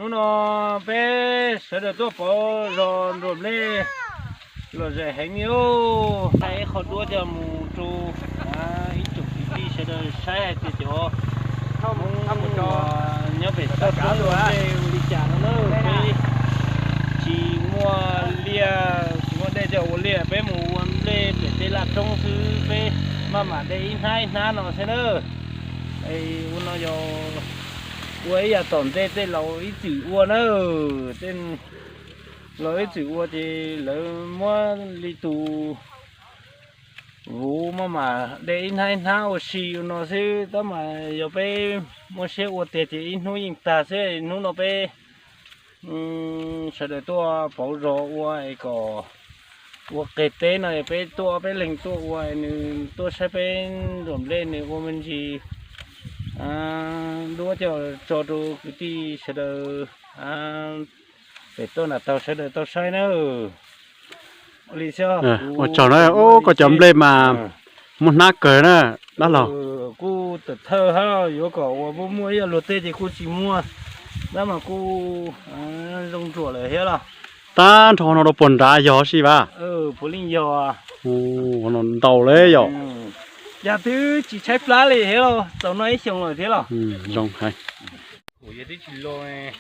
Hnub no peb sawv daws tuaj pauv zos nruam nplej lom zem heev li. Thaij ib qho duab coj mus rau ib tsoom kwv tij sawv daws saib hais tias cov Hmoob nyob pem toj roob ua dej ua li cas no na. Peb tsis muaj liaj tsis muaj dej coj ua liaj, peb mus ua nplej pem tej laj roob xwb, peb maj mam de ib hnab ib hnab no xwb na. Es ua no yog ua ib yam tom ntej tej laus ib txwm ua na. Tej laus ib txwm ua ces lawv muab li tus vuv maj mam de ib hnab ib hnab ua si ua no xwb, tab mas yog peb muaj siab ua tiag ces ib hnub yeej tag xwb. Hnub no peb sawv daws tuaj pauv zos ua es kom ua qeg teb no, peb tuaj peb leeg tuaj ua, nws tuaj saib peb nruam nplej nws ua me ntsis duab coj tso rau kwv tij sawv daws pem tuaj nram taug sawv daws tau saib na. Ua li xwb. Ua tsaug na, koj cov nplej mas muaj hnab kawg na dab laug. Kuj tawm thawj hab los yuav kom uas muaj muaj ib yam luag tej ces kuj tsis muaj, tab mas kuj zoo ruam lawm thiab los. Tag nrho no rau puag nrad yog si vas? Puav leej yog. No ntau le yom. Yog twb tsis tshaib plab li thiab los, txaus noj ib xyoos lawm thiab los. Zoo heev. Kuv yog twb tsis los.